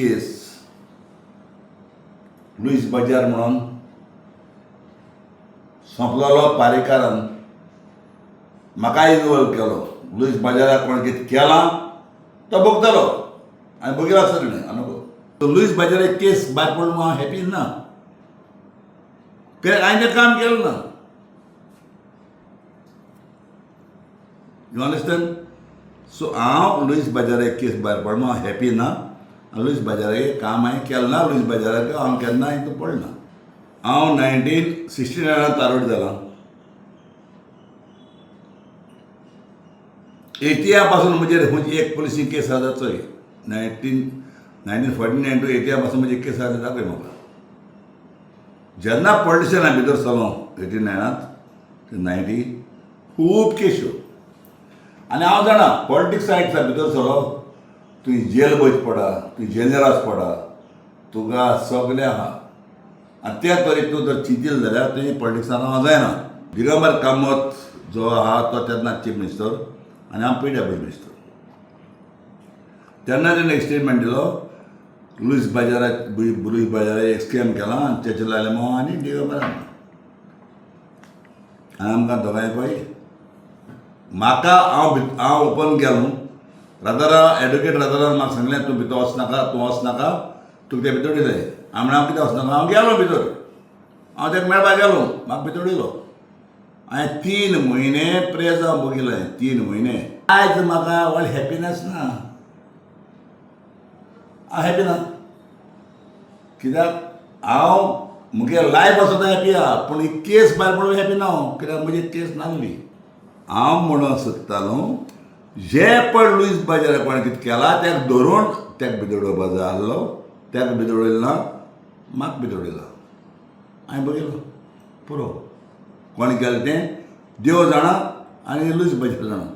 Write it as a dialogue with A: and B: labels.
A: केस Luis बजार म्हणून सोंपलेलो पारेकारान म्हाका इनवॉल्व केलो. लुईस बाजाराक कोण कितें केलां तो भोगतलो आनी भोगिला आसतलो न्ही आनी लुईस बाजाराक केस भायर पडलो हांव हॅपी ना, कित्याक हांवें तें काम केलें ना. You understand? सो हांव लुईस बाजाराक केस भायर पडलो हांव हॅपी ना. लुईस बाजाराक काम हांवें केलें ना. लुईस बाजाराक हांव केन्ना हितून पडना. हांव 1969 तारोड जाला. 80 पासून म्हजेर खंयची एक पुलिसी केस आसा चोय. 1949 टू 80 पासून म्हजी केस आसा दाखय म्हाका. जेन्ना पॉलिटिशना भितर सरलो 89 ते 90 खूब केश्यो. आनी हांव जाणा पॉलिटिक्सा एक भितर सरलो तुवें जेल वयच पडा, तुवें जेलीर वच पडा, तुका सगलें आहा. आनी ते तरेन तूं जर चिंतील जाल्यार तुवें पॉलिटिक्सान वचूंक जायना. दिगंबर कामत जो आहा तो तेन्ना चीफ मिनिस्टर आनी हांव पी डब्ल्यू मिनिस्टर. तेन्ना तेणें एक स्टेटमेंट दिलो, लुईस बाजाराक लुईस बाजाराक एक स्कॅम केला आनी तेचेर लायलें हांव आनी दिगंबरान आनी आमकां दोगांयकूय म्हाका हांव हांव ओपन गेलो. राजाराव एडवोकेट राजारावान म्हाका सांगलें तूं भितर वचनाका, तूं वचनाका, तुका ते भितर उडयले. हांव म्हणलें हांव कित्याक वचनाका, हांव गेलो भितर. हांव ताका मेळपाक गेलो, म्हाका भितर उडयलो. हांवें 3 म्हयने प्रेजांव भोगिलें, 3 म्हयने. आयज म्हाका व्हडलें हॅपिनस ना, हांव हॅपी ना. कित्याक हांव म्हगे लायफ आसा हॅपी आहा, पूण ही केस भायर पडून हॅपी ना हांव, कित्याक म्हजी केस नासली. हांव म्हणूंक सोदतालो जे पळय लुईस बाजाराक कोणें कितें केलां ताका धरून ताका भितर उडोवपा जाय आसलो, ताका भितर उडयलो ना, म्हाका भितर उडयलो. हांवें बघितलो पुरो कोणें केलें तें देव जाणा आनी लुईस बाजार जाणा.